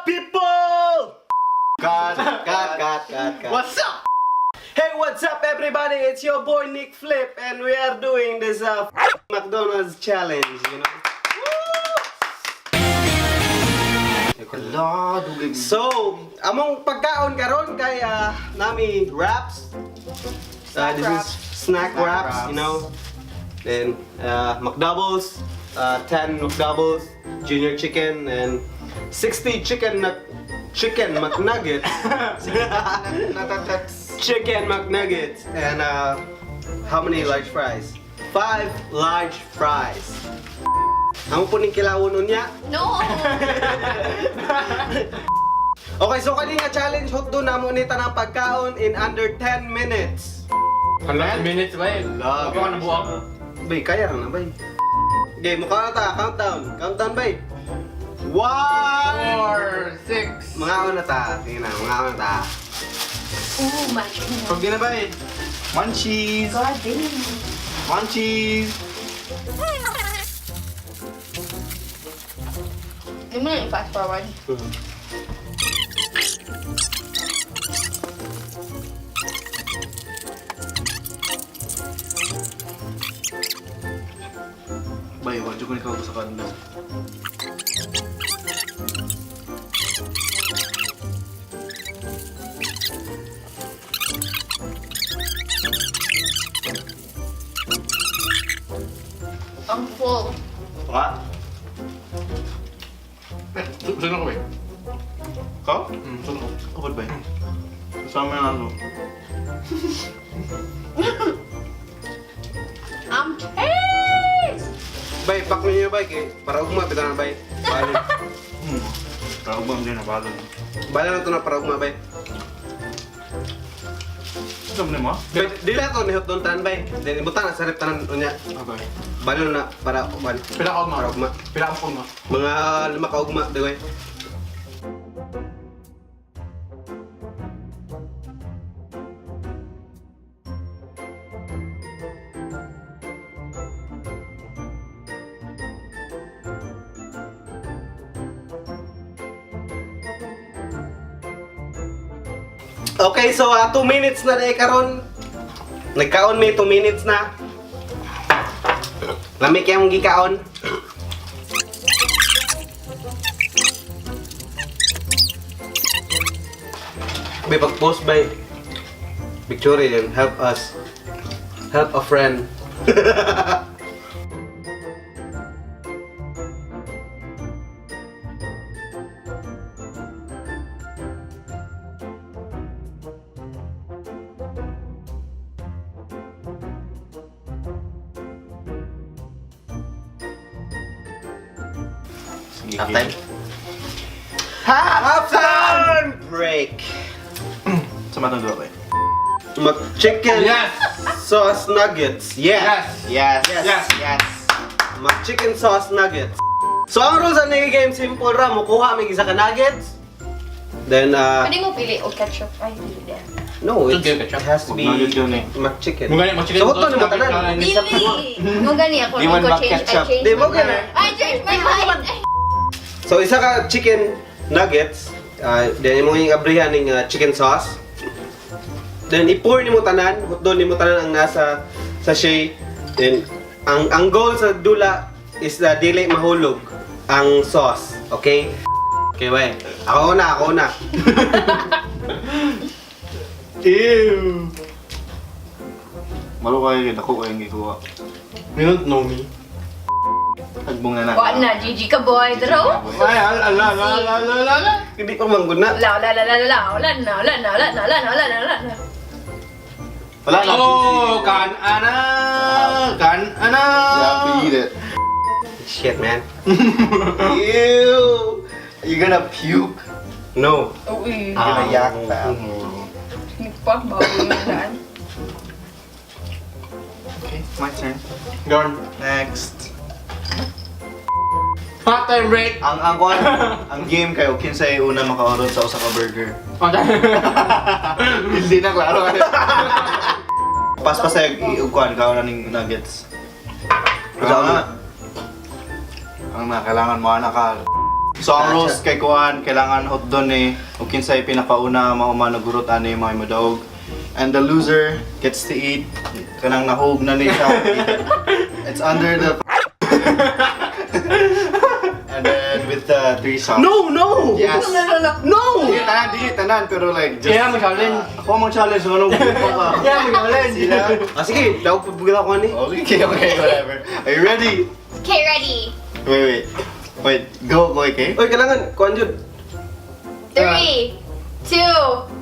up, people? Cut, cut, cut, cut, cut. What's up? Hey, what's up, everybody? It's your boy Nick Flip, and we are doing this McDonald's challenge. Hala, dugay. So, among pagkaon karon kay nami wraps. This is snack Snack wraps, wraps. Then McDoubles, 10 McDoubles, junior chicken, and 60 chicken McNuggets. Natatats. Chicken McNuggets and how many large fries? 5 large fries. Amo po ning kilawon unya. No! Okay, so kani nga challenge hotdo namo ni tanang pagkaon in under 10 minutes. Hala, minutes ba eh? Hala, Ako na buwak. Bay, kaya ra na bay. Okay, mukha na ta, countdown. Countdown bay. One! 4, 6. Mga na ta, sige na, mga na ta. Ooh, matching. Pag di na ba eh? Munchies! God damn. Munchies! Hindi mo na i-fast forward. Bay, wadyo ko ikaw sa kando. I'm full. What? Sino ko eh? Ikaw? Sino ko? Kapag ba? Kasama yung ano. I'm cheese! Bay, pak ninyo bay, kay para ugma, bitaw na bay. Balo. Para ubang din na balon. Balo na to na para ugma bay. Ito mo? Bay, di lang to ni hotdog tanan bay. Then ibutan na sa rep tanan unya. Okay. Balo na para ugma. Pila ka ugma? Para ugma. Pila ka ugma? Mga 5 ka ugma, di bay. Okay, so 2 minutes na dahil karon. Nagkaon may 2 minutes na. Lami kaya mong gikaon. May pag-post by picture yun. Help us. Help a friend. Sige. Half time? Half time break. Sa matang dua ba? McChicken Yes! sauce nuggets. Yes. Yes! Yes! Yes! Yes! McChicken sauce nuggets. So ang rules sa nigga game simple ra, mukuha may isa ka nuggets. Then Pwede mo pili o ketchup. Ay, hindi din. no, Chicken it ketchup. has to be McNugget yun eh. McChicken. Mugani, McChicken So hotdog sauce ni mo tanan. nuggets. Dili! Mo gani ako. Di man Ko change, I mag-ketchup. change Di mo my gani. mind. I change my mind! So isa ka chicken nuggets, then mo yung abrihan ning chicken sauce. Then i-pour nimo tanan, hotdog nimo tanan ang nasa sachet. Then ang goal sa dula is na dili mahulog ang sauce, okay? Okay, we. Ako na, ako na. Ew! Malo kayo yun. Ako kayong gikuha. You don't know me. Tagbong na na. Wa na, GG ka boy. Draw? Ay, ala, ala, ala, ala, ala, ala. Hindi pa manggod na. Wala, wala, wala, wala, wala na, wala na, wala na, wala na, wala na, wala na. Wala na. Oh, kan ana! Kan ana! You have to eat it. Shit, man. Ew! You're gonna puke. No. Uy. You're gonna yak fam. Nagpa, bago yung daan. Okay, my turn. Gone. Next. Hot time break! Ang kuan, ang game kayo kinsay una makaorod sa usa ka burger. Hot time. Hindi na klaro kayo. Paspas sa kuan kaon na ning nuggets. Usa Ang na. Ang na kailangan mo ana ka. So ang rules kay kuan, kailangan hotdon eh. O kinsay pinakauna mahuman nagurot ani mga modaog. And the loser gets to eat kanang nahog na ni siya. It's under the And then with the three sauce. No, no! Yes. No, no, no. No! Dili tanan, dili tanan, pero like just Kaya mo challenge. Ako mo challenge ano ko ka. Kaya mo challenge. Sila. Ah, sige, daog pa ko ani. Okay, whatever. Are you ready? Okay, ready. Wait, wait. Wait, go, go, okay? Oy, kailangan kuan jud. Three, two,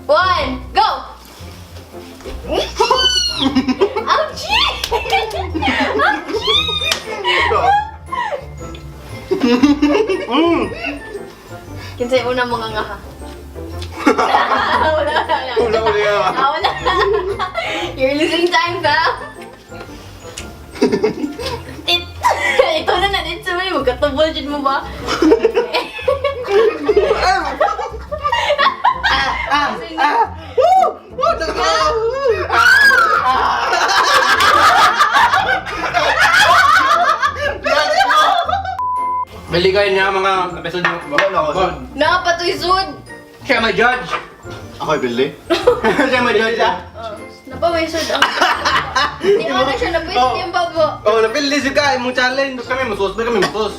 one, go! Ouchie! Ouchie! Kinsay una mga nga ha? Wala, wala. Wala, wala. Ah, wala. You're losing time, fam. It, ito na na, ito mo, magkatubol dyan mo ba? Ah! Ah! Woo! Woo! Ah! Bili kayo niya mga episode mo. Wala na ako. Napatoy sud! Siya may judge. Ako Billy. Siya may judge ah. Napaway sud ang... Hindi ko na siya nabuisit yung babo. Oh, napili si ka imong challenge. Kami musos, kami musos.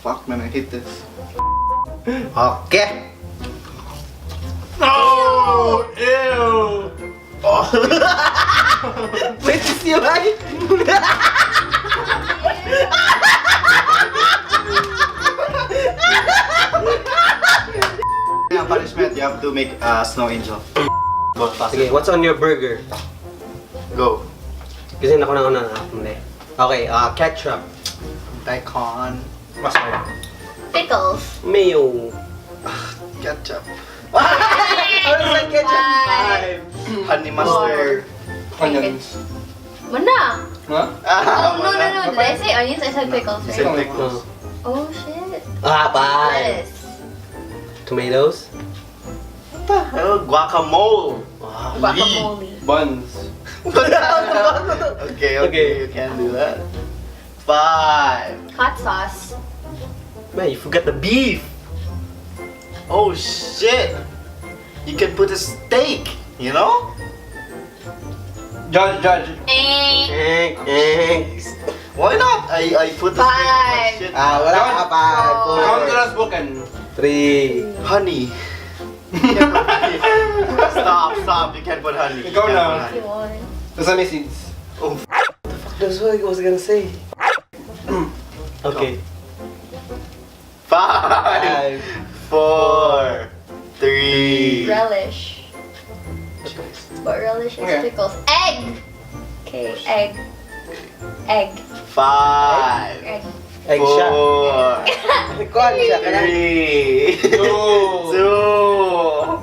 Fuck man, I hate this. Okay. No! Ew! Wait, is you right? Yeah, punishment, you have to make a snow angel. Go, pass Sige, it. what's on your burger? Go. Kasi ako na una na. Hindi. Okay, ketchup, Daikon. Mustard. Pickles. mayo. Ketchup. Ano sa ketchup? Five. Honey mustard. Onions. Muna! Huh? Ah, Oh, no. Did I say onions? I said pickles, You said right? pickles. Oh, shit. Ah, five. Lettuce. Tomatoes. What the hell? Guacamole. Wow. Guacamole. Buns. Okay, you can do that. Five. Hot sauce. Man, you forgot the beef. Oh shit! You can put a steak, you know? Judge, judge. Eh. Eh, eh. Why not? I put the steak in my Five. shit. Ah, wala ka. Five, Four. Count four, to the spoken. three. Honey. You can't put honey. Stop, stop. You can't put honey. You Ikaw can't na. put honey. One. Sesame seeds. Oh, That's what I was gonna say. Okay. five, Five. four, three. Relish. But relish is Okay. pickles. Egg! Okay, egg. Egg. Five, Egg. Egg siya. four, Kuhan siya. Kanang three, Two. two,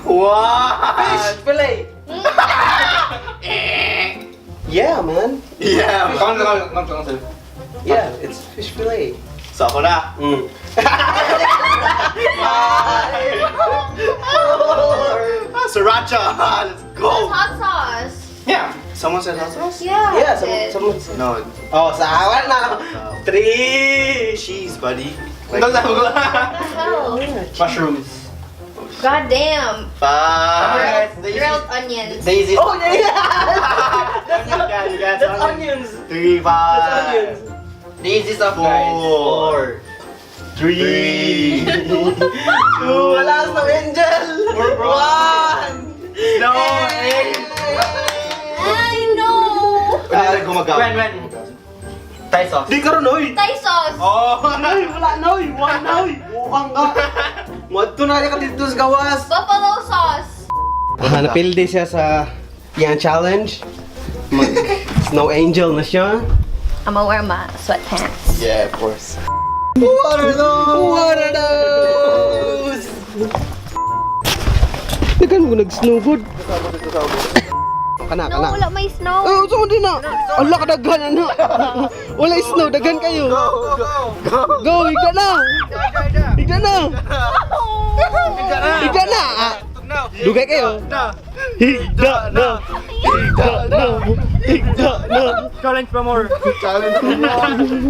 one. fish fillet. Yeah, man. Yeah. Count to, count, count, count. Yeah, it's fish fillet. So ako na. Five, four. Ah, sriracha. Let's That's go. hot sauce. Yeah. Someone said hot sauce? Yeah. Yeah, it. someone said. No. Oh, sa awan na. Three. Cheese, buddy. Like, What the hell? Mushrooms. God damn. Five. The Grilled onions. The easiest. Oh, yeah. That's, you got That's onions. Three, five, That's onions. The easy stuff, guys. four, three, Two. two, Wala sa angel. One. No, eh. I know. Ah, gumagana. When? Thai sauce. Di karon oy. Thai sauce. Oh! Ay, wala na oy. Wala na oy. Buang ka. Muadto na ka dito sa gawas. Buffalo sauce. Ah, napildi siya sa yan challenge. Mag snow angel na siya. I'm gonna wear my sweatpants. Yeah, of course. What are those? What are those? Dagan mo nag-snowboard. Kana, No, kana. wala may snow. Oh, so din na. Ala ka daghan ano. Wala snow, daghan kayo. Go, go, go. Go, higda na. Higda na. Higda na. Ah. Dugay kayo. Higda na. Higda na. Higda na. Challenge pa more. Challenge mo.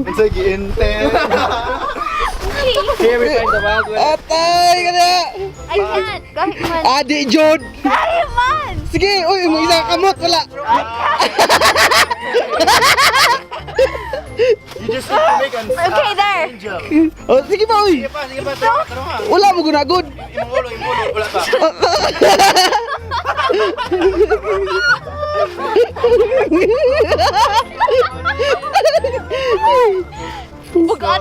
Unsa giinte? Here we find the wild one. Atay ka na. I can't. Kahit man. Adi Jod. Kahit man! Sige, uy, mo isa ka kamot wala. You just need to make an Okay, there. angel. Oh, sige pa uy. Sige pa, sige pa. Tara, tara nga. Wala mo gunagod. Imong ulo, imong ulo. Wala pa. Bugat.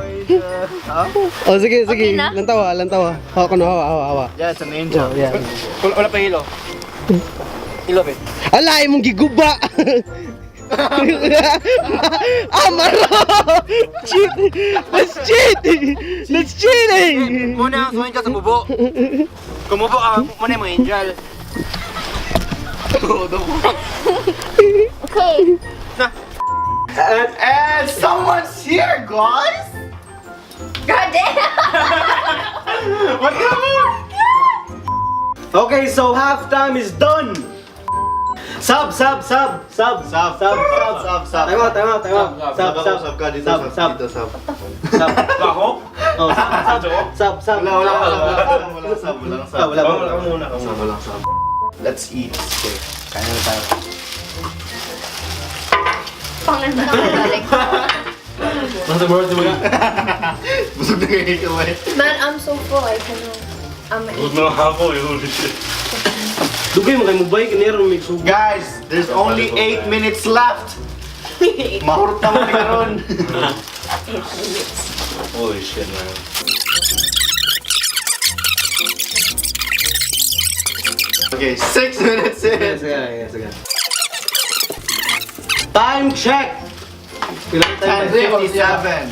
Oh, sige, sige. Okay na? Lantawa, lantawa. Hawa ko na, hawa, hawa, hawa. Yeah, it's an angel. Yeah. Wala pa hilo. Hilo, be. Ala, imong giguba. Ah, maro! Cheat! That's cheating! That's cheating! Muna ang angel sa bubo. Kumubo ka, muna yung angel. Okay. And someone's here, guys! God damn! What the fuck? Okay, so halftime is done! Sub, sub, sub, sub, Sub, sub, sub, sub, sub. Time out, time out, time out. Sub, Sub, sub, sub, sub ka dito, sub, sub, sub, dito, sub. sub. Ako? Oh, sub, sub, sub, sub. Wala, wala, wala, wala, wala, sub, wala, sub. Ah, wala, wala. Wala muna. Sub, wala, sub. Let's eat. Okay, kain na tayo. Pangan na ako balik. Nasa board mo ka. Busog na kayo kamay. Man, I'm so full. I cannot. I'm eat. No, ako, holy shit. Dugay mo kay mo bike, nero may sugo. Guys, there's only 8 minutes left. Mahurot na mo ni karon. Holy shit, man. Okay, 6 minutes Sige, in. sige, sige. Time check! Ilang time? 10:57.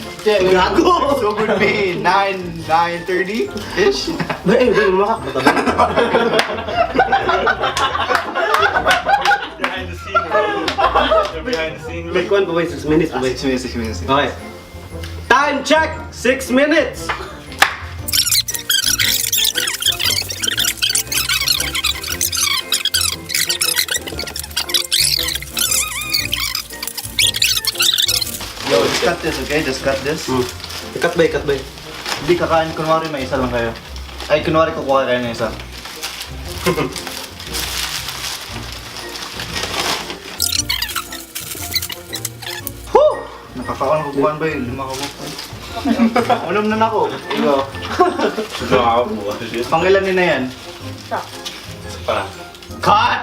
Gago! So would be 9, 9:30 ish. Ba, eh, ba, makakatabi. Behind the scene, bro. You're behind the scene. May kuwan pa ba? 6 minutes pa ba? 6 minutes, 6 minutes. Okay. Time check! 6 minutes! Yo, just cut this, okay? Just cut this. Ikat ba, ikat ba? Hindi kakain, kunwari may isa lang kayo. Ay, kunwari kukuha kayo ng isa. Whew! Nakakaon ko kukuhan ba yun? Lima ka kukuhan. Unom na na ako. Ikaw. No, ako, shit. Pangilan ni na yan? Pa. Cut!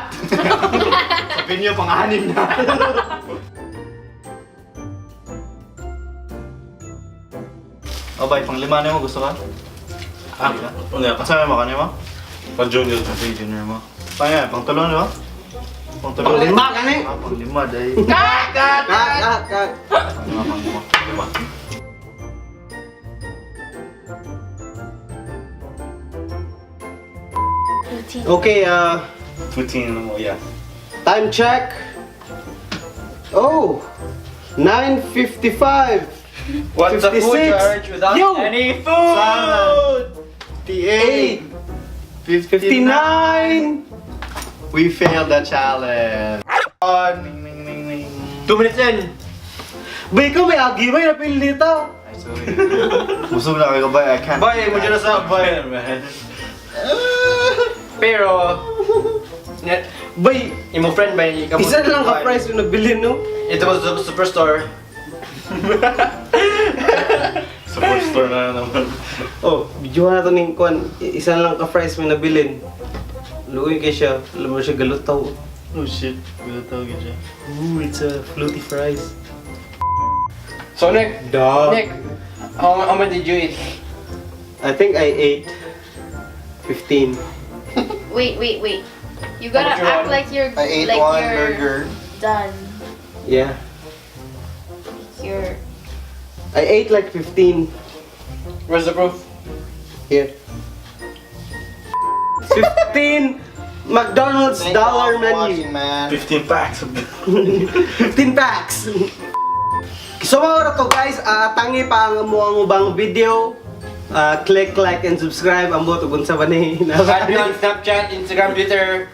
Sabihin niyo, pang-anim na. Oh, bay, pang lima na mo. Gusto ka? Ah, ano yan? Kasama mo, kanina mo? Pang junior. Kasi junior mo. Pang yan, pang tulo, di ba? Pang tulo. Pang lima ka ni! Ah, pang lima, dahil. Cut, cut, cut! Pang lima, pang lima. Lima. Okay, 15 mo, yeah. Time check. Oh, 9:55. What's the food 56. charge without Yo! any food? 58, 59. 59. We failed the challenge. On. Ning, ning, ning, ning. 2 minutes in. Bay ko may agi bay napil dito. Ay, sorry. Busog na kayo, bay. I can't. Bay, mo dyan na sa bay. Man. Pero, net, Bay, imo friend bay, ikaw mo- isa na lang ka price yung nabili no. Ito mo sa superstore. Superstore na naman. Oh, video na to ning kuan. Isa na lang ka price may nabilin. Luoy kay siya, alam mo siya galutaw. Oh shit. Gulo tawag yun siya. Ooh, it's a floaty fries. So Nick, Dog. Nick, how many did you eat? I think I ate 15. Wait, wait, wait. You gotta How about you, act Ron? like you're I ate like one you're burger. done. Yeah. You're I ate like 15. Where's the proof? Here. 15 McDonald's Thank you all dollar for menu. watching, man. 15 packs of 15 packs. So mga to guys, tangi pa ang muang ubang video. Click like and subscribe. Ambot ug unsa ba ni. Add me on Snapchat, Instagram, Twitter.